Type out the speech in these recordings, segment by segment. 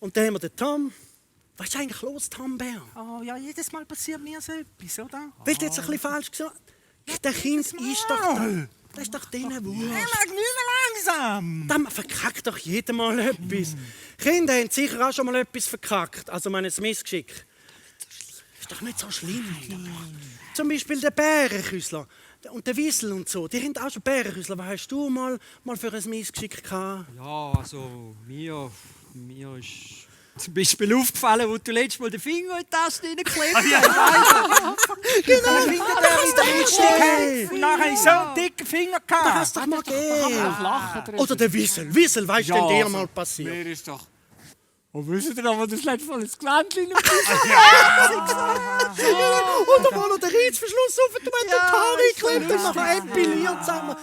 Und dann haben wir den Tom. Was ist eigentlich los, Tom Bär? Oh ja, jedes Mal passiert mir so etwas, oder? Willst du jetzt ein bisschen falsch gesagt? Der Kind ist doch... Das ist doch denen Er Wurst. mag nicht mehr langsam. Dann verkackt doch jedes Mal etwas. Kinder haben sicher auch schon mal etwas verkackt. Also mein Missgeschick. Ist doch nicht so schlimm. Zum Beispiel der Bärenküssler und der Wiesel und so. Die haben auch schon Bärenküssler. Was hast du mal für ein Missgeschick gehabt? Ja, also mir ist zum Beispiel aufgefallen, wo du letztes Mal den Finger in die Taste reingeklebt hast. Hey, Und dann hatte ich so einen dicken Finger. da hast du doch mal gegeben. Oder der Wiesel. Wiesel, weißt du, denn dir mal passiert? Mir ist doch... Und wisst ihr noch, wo das letzte Mal ins Gländchen Oder mal noch den Reizverschluss auf und mit den Haaren geklebt und nachher epiliert zusammen.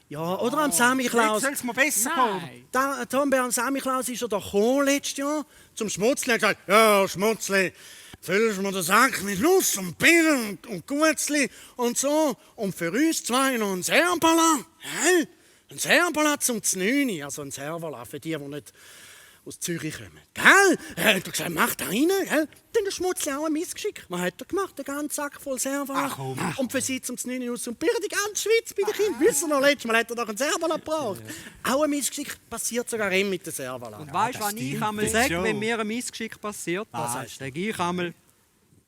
Ja, oder am Sammy Klaus. Soll es mir besser gehen? Tom Bär, am Sammy Klaus ist er doch gekommen letztes Jahr zum Schmutzli und gesagt, ja, Schmutzli, füllst mir den Sack mit Nuss und Birnen und Gutzli und so. Und für uns zwei noch ein Servala. Hä? Ein Servala zum Znüni, also ein Servala für die nicht aus Zürich kommen. Gell? Er hat gesagt, mach da rein, gell? Dann der Schmutzli auch ein Missgeschick. Was hat er gemacht? Den ganzen Sack voll Servala. Und für sie zum Znüni aus und Birnen die ganze Schweiz bei den Kindern. Wissen noch, letztes Mal hat er doch ein Servala gebraucht. Auch ein Missgeschick passiert sogar ihm mit dem Servala. Und weißt du, was ich einmal sage, wenn mir ein Missgeschick passiert? Was sagst du? Sage ich einmal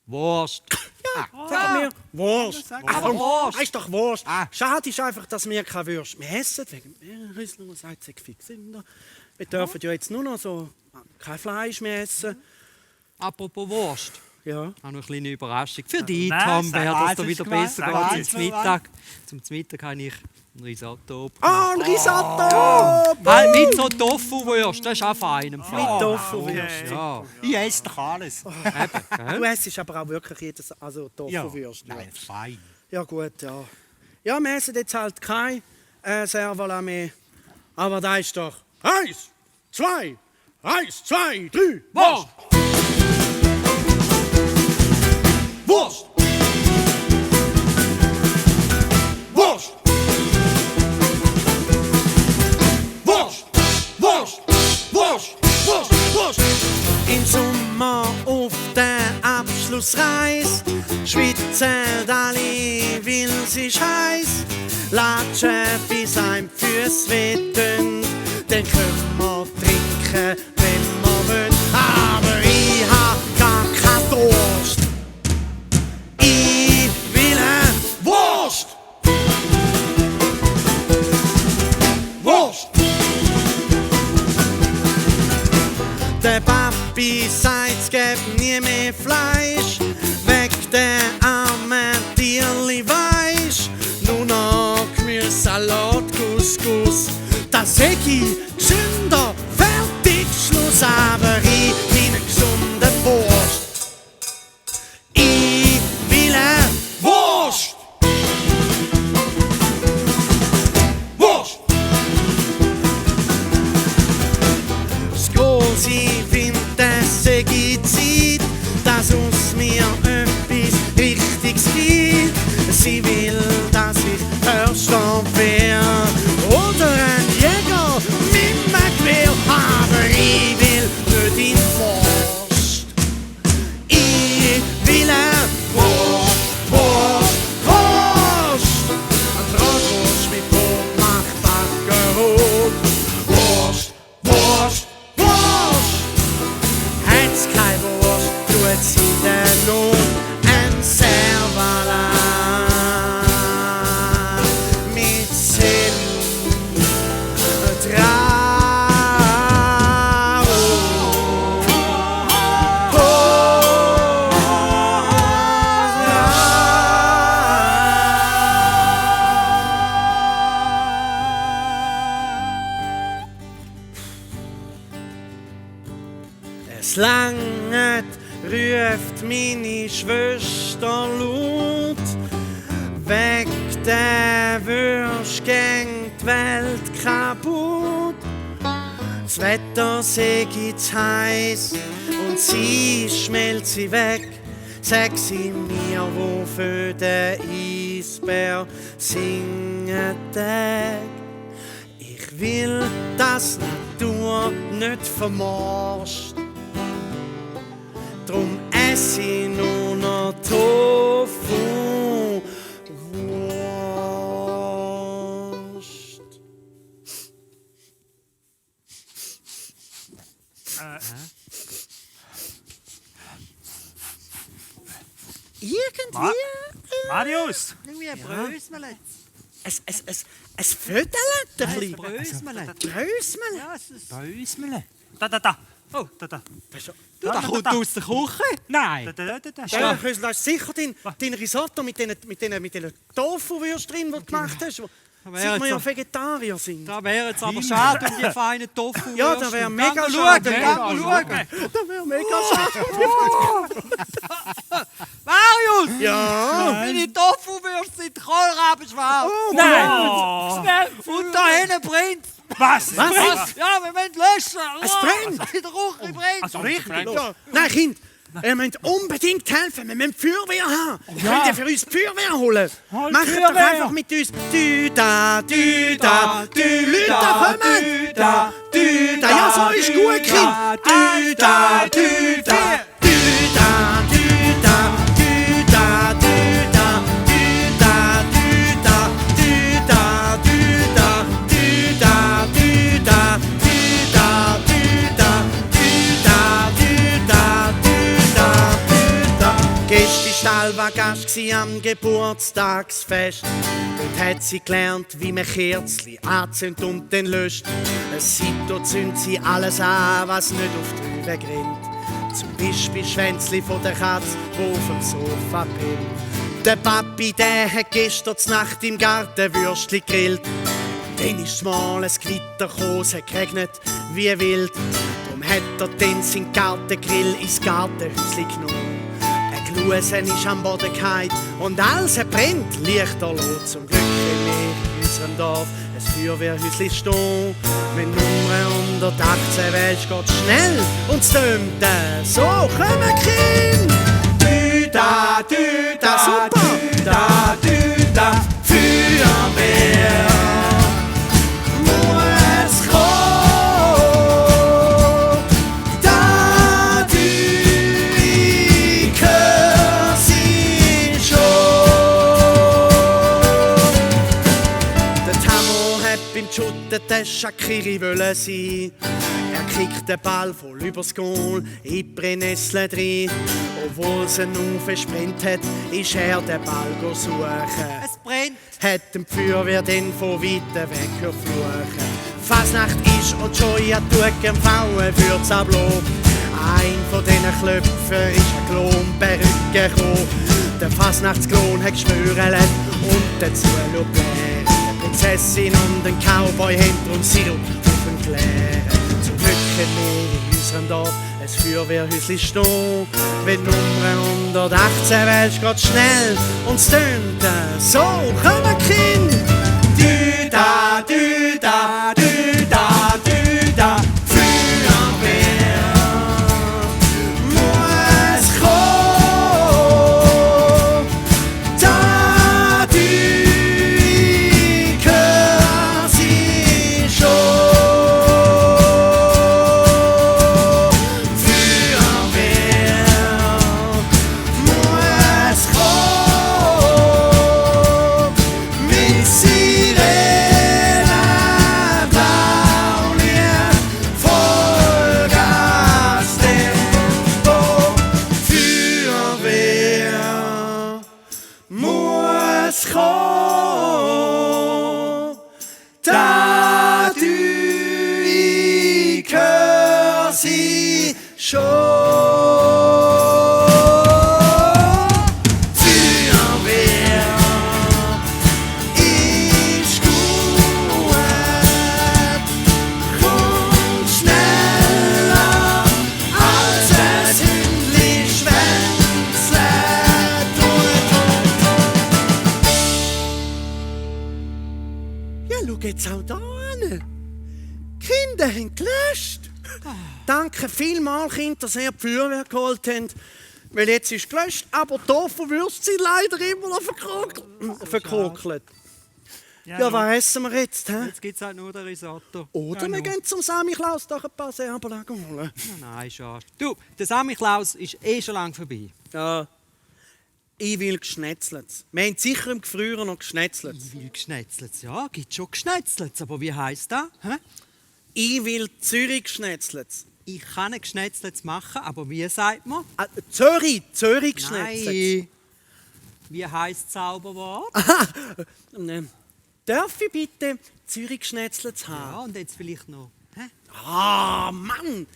Wurst. Sag mir, Wurst. Aber Wurst. Das ist doch Wurst. Schade ist einfach, dass wir keine Würste mehr essen. Wegen Rüssel, sagt sie fix. Wir dürfen ja jetzt nur noch so kein Fleisch mehr essen. Apropos Wurst. Ja. Ich habe noch eine kleine Überraschung für dich, Nein, Tom, sag wer mal, das da es wieder ist klar. besser Sag mal, geht es zum ist Mittag. Zum Mittag habe ich ein Risotto. Ah, ein Risotto! Halt mit so Tofu-Würst, das ist auch fein. Mit Tofu-Würst. Ja, Ich esse doch alles. Du essst aber auch wirklich jedes Tofu-Würst. Ja. Nein, fein. Ja gut, ja. Ja, wir essen jetzt halt kein Servala mehr. Aber da ist doch 1, 2, 1, 2, 3, Wurst! Wurst! Wurst! Wurst! Wurst! Wurst! Wurst! Wurst! Im Sommer auf der Abschlussreise schwitzen alle, weil es ist heiß. Latschen bis ein Füß wetten, dann können wir trinken, wenn wir wollen. Aber ich hab gar keinen Durst. Ich will eine Wurst! Wurst! Der Papi sagt, es gibt nie mehr Fleisch, weg der armen Tierli weisst. Nur noch Gemüse, Salat, Couscous, das sag ich gesünder, fertig, Schluss. Aber ich bin ein gesunder Wurst. Ich will eine Wurst! Wurst! Das Große findet, das sag ich Zeit, dass aus mir etwas Richtiges gibt. Sie will, dass ich Förster wär oder ein Jäger mit einem Gewehr. Aber ich will nicht in Forst. Ich will eine Wurst, Wurst, Wurst. Ein Bratwurst mit Brot macht Backen rot. Wurst, Wurst, Wurst. Hat's keine Wurst, tut sie der Not. Ein Servala mit Zimt drauf. Es langt, ruft meine Schwester laut. Weg der Würst gängt die Welt kaputt. Das Wetter sei zu heiß und sie schmelzt sie weg. Sag sie mir, wo für den Eisbär singen Tag. Ich will, dass Natur nicht vermorst. Drum ess ich nur noch Tofu Wurst. Irgendwie... Marius! Irgendwie ein Brösmel. Es Vödel ein Ein bisschen. Brösmel. Brösmel. Ja, es ist... Bösmele. Da. Oh, da. Du, das kommt aus der Küche? Nein. Da. Ja, Kösel, hast du sicher dein Risotto mit diesen Tofu-Würstchen drin, die du gemacht hast? Seit wir ja Vegetarier sind. Da wäre jetzt aber schade um die feinen Tofu. Ja, da wäre mega Gang schade. schauen. Da wäre mega schade. Marius! Ja. Meine Tofu-Würste sind Kohlrabenschwarz. Nein! Und da hinten brennt. Was? Was? Ja, wir müssen löschen. Es brennt. In der Küche brennt. Also richtig? Ja. Nein, Kind. Ihr müsst unbedingt helfen. Wir müssen Feuerwehr haben. Könnt ihr für uns die Feuerwehr holen? Macht doch Feuerwehr. einfach mit uns. Leute kommen. Ja, so ist gut, Kind. Gestern war Gast am Geburtstagsfest. Dort hat sie gelernt, wie man Kerzli anzündet und dann löscht. Seitdem zündet sie alles an, was nicht auf die Rübe grinnt. Zum Beispiel Schwänzli von der Katze, wo auf dem Sofa pinnt. Der Papi, der hat gestern Nacht im Garten Würstli gegrillt. Dann ist mal ein Gewitter gekommen, es hat geregnet wie wild. Darum hat er dann seinen Gartengrill ins Gartenhäuschen genommen. Lusen ist am Boden gefallen und alles brennt lichterloh. Zum Glück haben wir in unserem Dorf ein Feuerwehrhäuschen stehen. Mit Nummer 118 weisst, geht schnell und es tönt so. Kommen, Kind! Düda, super! Düda, Feuerwehr muss kommen. Da, beim Schutten der Shakiri wollen sein. Er kriegt den Ball voll übers Goal in die Brennnessel rein. Obwohl es ihn aufgesprengt hat, ist er den Ball suchen. Es brennt. Hat dem Feuerwehr dann von weiter weg fluchen. Fasnacht ist und schon ja Tucken Frauen wird's ablob. Ein von diesen Klöpfen ist ein Klon gekommen. Der Fasnachtsklon hat geschwören und dazu Lupin. Prinzessin und ein Cowboy hinter uns Sirup auf dem Klären. Zum Glück haben wir in unserem Dorf ein Feuerwehrhäuschen stehen. Wenn Nummer 118 wählst, geht's schnell und es tönt so. Kommen, Kind! Düda, Feuerwehr muss kommen. Da, jetzt auch da hin. Kinder haben gelöscht. Danke vielmals, Kinder, dass ihr die Feuerwehr geholt habt. Weil jetzt ist gelöscht, aber Tofu-Würste sind leider immer noch verkokelt. Ja, was essen wir jetzt? Hä? Jetzt gibt es halt nur den Risotto. Oder wir gehen zum Sammy Klaus doch ein paar Serberlagen holen. Nein, schade. Du, der Sammy Klaus ist schon lange vorbei. Ja. Ich will Geschnetzlets. Wir haben sicher im Gefrierer noch Geschnetzlets. Ich will Geschnetzlets. Ja, gibt schon Geschnetzlets. Aber wie heisst das? Hä? Ich will Zürich Geschnetzlets. Ich kann Geschnetzlets machen, aber wie sagt man? Zürich Geschnetzlets. Nein. Wie heisst das Zauberwort? Darf ich bitte Zürich Geschnetzlets haben? Ja, und jetzt vielleicht noch. Hä? Ah, Mann!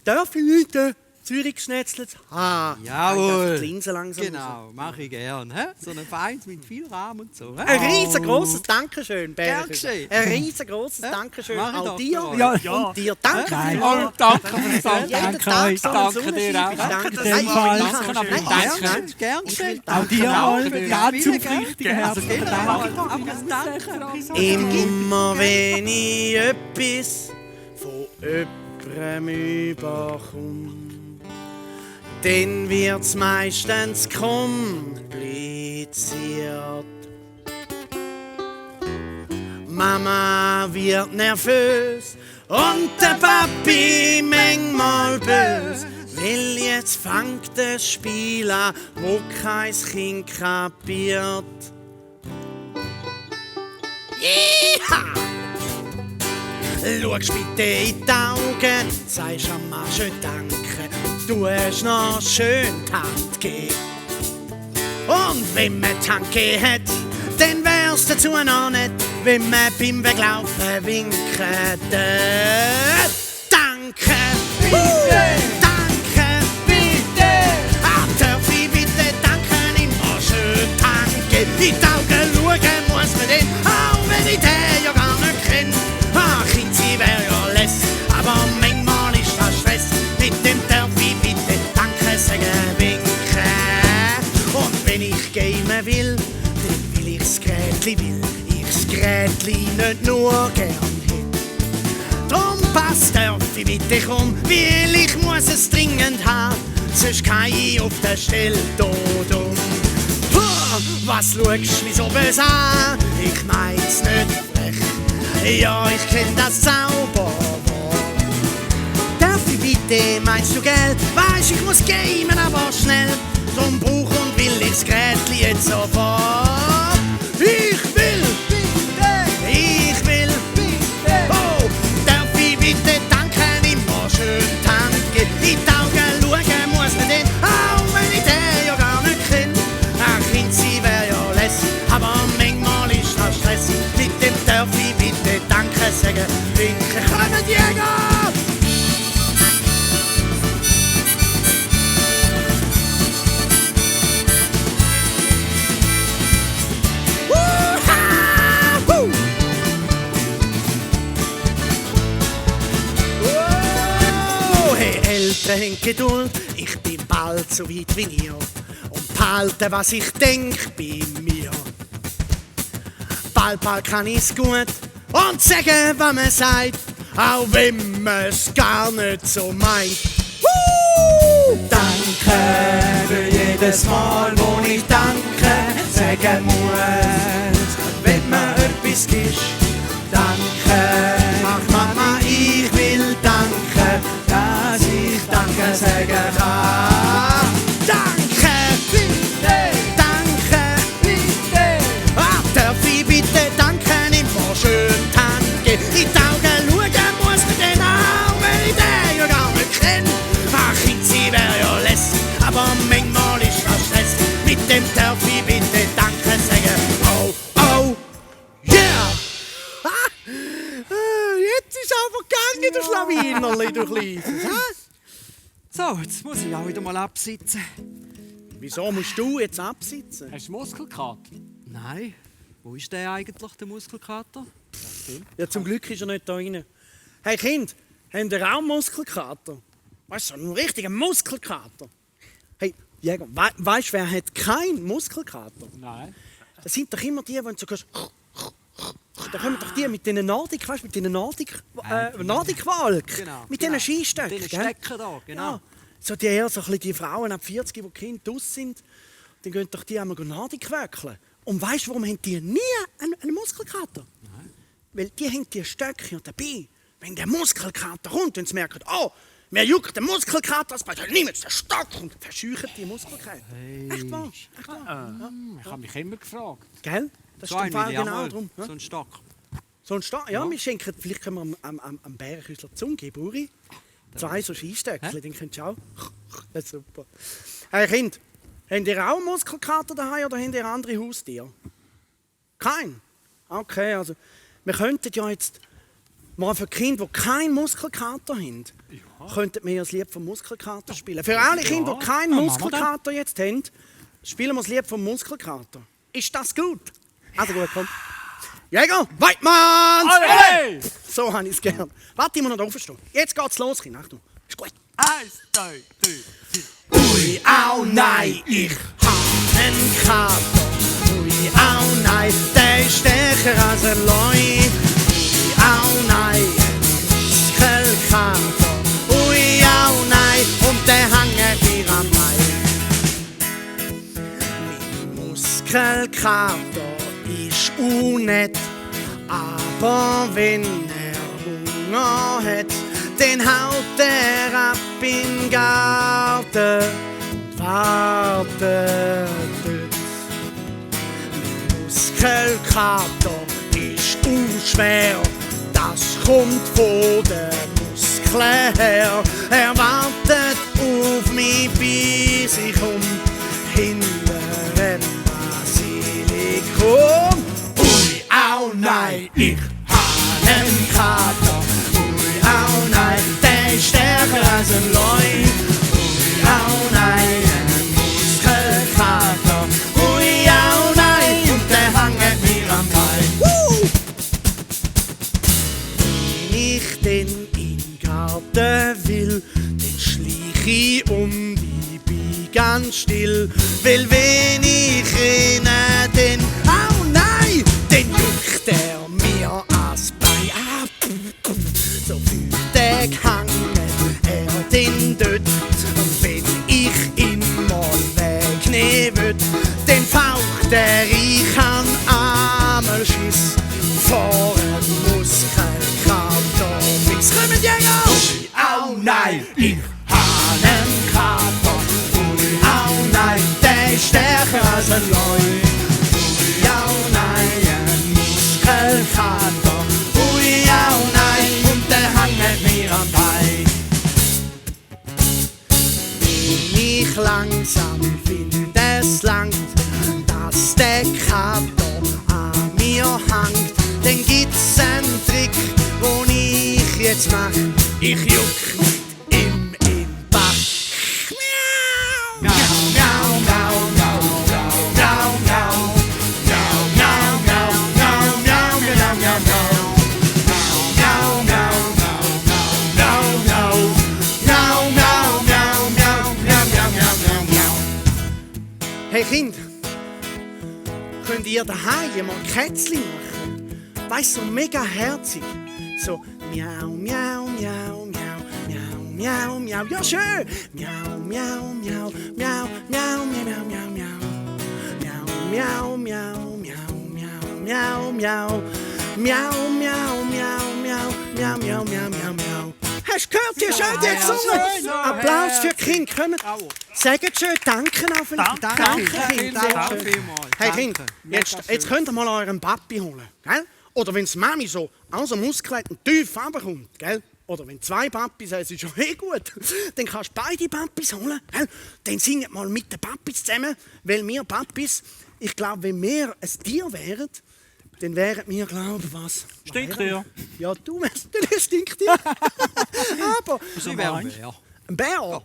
Darf ich bitte Zürich Geschnetzlets haben? Jawohl. Die Linse langsam raus. Genau, mache ich gern. Hä? So ein Feins mit viel Rahmen und so. Hä? Ein riesengroßes Dankeschön, Gern Berger. geschehen. Ein riesengroßes Dankeschön Mach ich auch doch dir für euch. und dir. Danke Nein. vielmals. Danke fürs Danke. Jeden Danke Tag euch. so eine Danke dir auch. Sonnenscheibe. Danke, Danke vielmals. Danke, Danke. Danke. Danke. Gern geschehen. Auch dir mal ganz Gern. aufrichtigen herzlichen Genau, Dank. aber danke. Immer wenn ich etwas von jemandem überkomme, dann wird's meistens kompliziert. Mama wird nervös und der Papi manchmal bös, weil jetzt fängt das Spiel an, wo kein Kind kapiert. Jeha! Schaust bitte in die Augen, sagst am Mann schön Danke, du hast noch schön die Hand gegeben. Und wenn man die Hand gegeben hat, dann wär's dazu noch nicht, wenn man beim Weglaufen winkt. Danke, bitte, danke, bitte. Darf ich bitte danken, immer schön danke. In die Augen schauen muss man den, auch wenn ich den ja gar nicht kenne. Kind, sie wär ja lässig, aber manchmal ist das Stress. Mit dem darf ich bitte danke sagen, winken. Und wenn ich gamen will, dann will ich's Grätli will. Ich's Grätli nicht nur gern hin. Drum passt darf ich bitte komm, weil ich muss es dringend haben. Sonst kann ich auf der Stelle tot um. Was schaust mich so böse an? Ich mein's nicht frech. Ja, ich kenn das Zauberwort. Darf ich bitte, meinst du Geld? Weisst, ich muss gamen, aber schnell. Drum brauch und will ich's Grätli jetzt sofort. Ich will, bitte, ich will, bitte. Oh, darf ich bitte danken, immer schön danke. In die Augen schauen muss man den, auch wenn ich den ja gar nicht kenn. Ach, Kind, sie wär ja lässig, aber manchmal ist das Stress. Mit dem darf ich bitte danke sagen, winken, kommen Jäger! Eltern haben Geduld, ich bin bald so weit wie ihr. Und behalten, was ich denk bei mir. Bald kann ich's gut und sagen, was man sagt, auch wenn man's gar nicht so meint. Danke für jedes Mal, wo ich danke sagen muss, wenn man etwas gibt. Danke, ach Mama, ich will danke, dass ich danke sagen kann. Danke, bitte, danke, bitte. Ach, darf ich bitte danken, immer schön danke. In die Augen schauen muss man den auch, wenn ich den ja gar nicht kenn. Ach, sie wär ja lässig, aber manchmal ist das Stress. Mit dem darf ich bitte danke sagen. Oh, oh, yeah! Jetzt ist aber gegangen, der Schlawinerli, du Kleines. So, jetzt muss ich auch wieder mal absitzen. Wieso musst du jetzt absitzen? Hast du Muskelkater? Nein. Wo ist der eigentlich, der Muskelkater? Ja, zum Glück ist er nicht da rein. Hey Kind, habt ihr auch Muskelkater? Weißt du, so einen richtigen Muskelkater? Hey, Jäger, weißt du, wer hat keinen Muskelkater? Nein. Das sind doch immer die, die so gehst. Da kommen doch die mit diesen Nordik, weißt du, mit diesen Nordikwalk. Genau, mit genau. diesen Skistöcken. Mit diesen Stecken da, genau. Ja. So die eher so ein bisschen die Frauen ab 40, die Kinder draus sind, dann gehen doch die einmal Nordik wöckeln. Und weißt du, warum haben die nie einen Muskelkater? Nein. Weil die haben die Stöckchen dabei. Wenn der Muskelkater kommt und sie merken, oh, mir juckt der Muskelkater, dann nehmen sie den Stock und verscheuchen die Muskelkater. Hey. Echt wahr? Echt wahr? Ich habe mich immer gefragt. Gell? Das So ist einen der Fall will ich auch genau mal. drum. Ja? So ein Stock. So ein Stock? Ja, wir schenken, vielleicht können wir am Bärenküsler die Zunge geben, Uri. 2 so Skistöckchen, den könnt ihr auch. Das ist super. Hey Kind, habt ihr auch einen Muskelkater daheim oder habt ihr andere Haustiere? Kein? Okay, also wir könnten ja jetzt mal für Kinder, die keinen Muskelkater haben, könnten wir das Lied vom Muskelkater spielen. Für alle Kinder, die keinen Muskelkater jetzt haben, spielen wir das Lied vom Muskelkater. Ist das gut? Also gut, komm. Jäger, Weidmann! Hey! So habe ich es gern. Warte, ich muss noch aufstehen. Jetzt geht's los, Kind. Achtung. Ist gut. 1, 2, 3, 4. Ui, au, nein, ich hab einen Kater. Ui, au, nein, der ist stärker als ein Leu. Ui, au, nein, ein Muskelkater. Ui, au, nein, und der hängt mir am Bein. Mein Muskelkater ist unnett, aber wenn er Hunger hat, den haut er ab in den Garten und wartet dort. Mein Muskelkater ist unschwer, das kommt von den Muskeln her. Er wartet auf mich, bis ich hinter dem Basilikum. Ui, au, nein, ich hab einen Kater. Ui, au, nein, der ist stärker als ein Leu. Ui, au, nein, ein Muskelkater. Ui, au, nein, und der hängt mir am Bein. Wenn ich denn im Garten will, dann schlich ich die Bi ganz still. Weil wenn ich renne, dann, au nein, dann juckt er mir ans Bein ab. So fühlt der gehangen, er den dort. Und wenn ich ihn mal wegnehmen will, dann faucht er, ich an einmal Schiss vor einem Muskelkater. Bis kommen Jäger! Ui, au nein, ich hab einen Kater. Ui, au nein, der ist stärker als ein Leu. Ui, au nein, ein Muskelkater. Ui, au nein, und der hängt mir am Bein. Wenn ich langsam finde, es langt, dass der Kater an mir hängt, dann gibt's einen Trick, den ich jetzt mach. Ich juck nicht im Bach. Miau, miau, miau, miau, miau, miau, miau, miau, miau, miau, miau, miau, miau, miau, miau. Hey Kind, könnt ihr daheim mal Kätzchen machen? Weißt du, so mega herzig. So miau, miau, miau, miau, miau, miau, miau. Ja, schön. Miau, miau, miau, miau, miau, miau, miau, miau. Miau, miau, miau, miau, miau, miau, miau. Miau, miau, miau, miau, miau, miau, miau, miau, miau. Hast du gehört, wie schön die gesungen? Applaus für die Kinder. Kommt. Sagt schön Danke auf den Danke, Kind. Danke vielmals. Hey Kind, jetzt könnt ihr mal euren Papi holen, gell? Oder wenn die Mami so aus dem Muskel tief runterkommt, gell? Oder wenn 2 Papis, das ist schon gut, dann kannst du beide Papis holen, gell? Dann singt mal mit den Papis zusammen, weil wir Papis, ich glaube, wenn wir ein Tier wären, dann wären wir, glaube ich, was? Stinktier. Ja, du wärst ein Stinktier. Aber Sie wären ein Bär. ein Bär? Ja.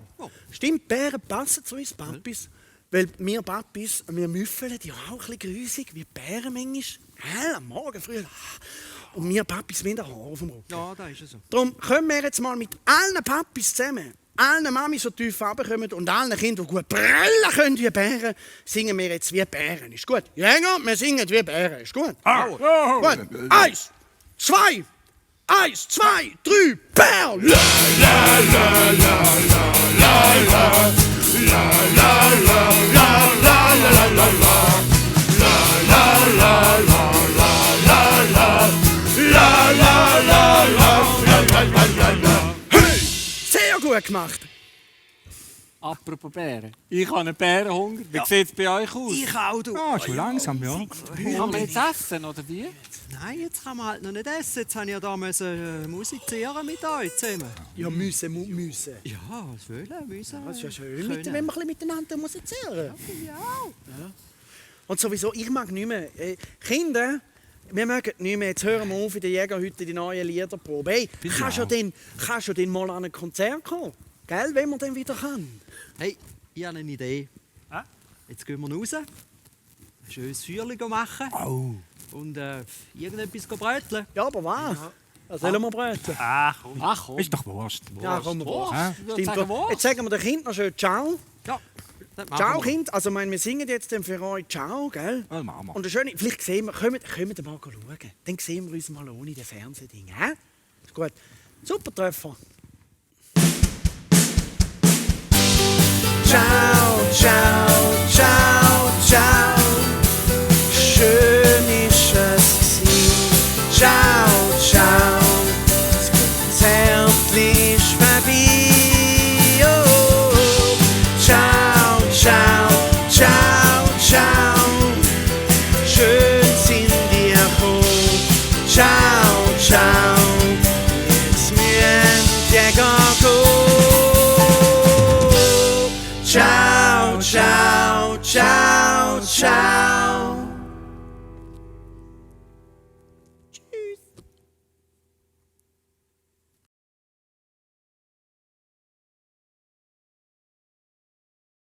Stimmt, Bären passen zu uns Papis. Weil wir Papis, wir müffeln ja auch ein bisschen grusig, wie Bären manchmal. Am Morgen früh. Und wir Papis mit den Haaren auf dem Rücken. Ja, da ist es so. Darum können wir jetzt mal mit allen Papis zusammen, allen Mamis, die tief runterkommen und allen Kindern, die gut brüllen können wie Bären, singen wir jetzt wie Bären. Ist gut? Jäger, wir singen wie Bären. Ist gut? Gut. 1, 2, 1, 2, 3, Bär! La, la, la, la, la, la, la. La, la, la, la, la, la, la, la. La, la. gut gemacht. Apropos Bären. Ich habe einen Bärenhunger. Wie sieht es bei euch aus? Ich auch, du. Ah, schon langsam, ja. Kann man jetzt essen, oder wie? Nein, jetzt kann man halt noch nicht essen. Jetzt habe ich ja da musizieren mit euch zusammen. Ja, müssen. Ja, was wollen? Müssen. Das ist ja schön, Können. wenn wir ein bisschen miteinander musizieren. Ja. Und sowieso, ich mag nicht mehr. Kinder, wir mögen nicht mehr. Jetzt hören wir auf in der Jägerhütte die neuen Liederprobe. Hey, kannst du denn mal an ein Konzert kommen? Gell, wenn man dann wieder kann? Hey, ich habe eine Idee. Jetzt gehen wir raus, ein schönes Feuerchen machen und irgendetwas bröteln. Ja, aber was? Was sollen wir bröteln? Ach komm. ist doch Wurst. Ja, komm, Was? Stimmt. Sagen was? Jetzt sagen wir den Kindern noch schön Ciao. Ja, das machen Ciao, wir. Kind. Also, wir singen jetzt dann für euch Ciao, gell? Ja, machen wir. Und schön, vielleicht sehen wir, können wir mal schauen. Dann sehen wir uns mal ohne das Fernsehding. Hä? Ist gut. Super Treffer. Ciao.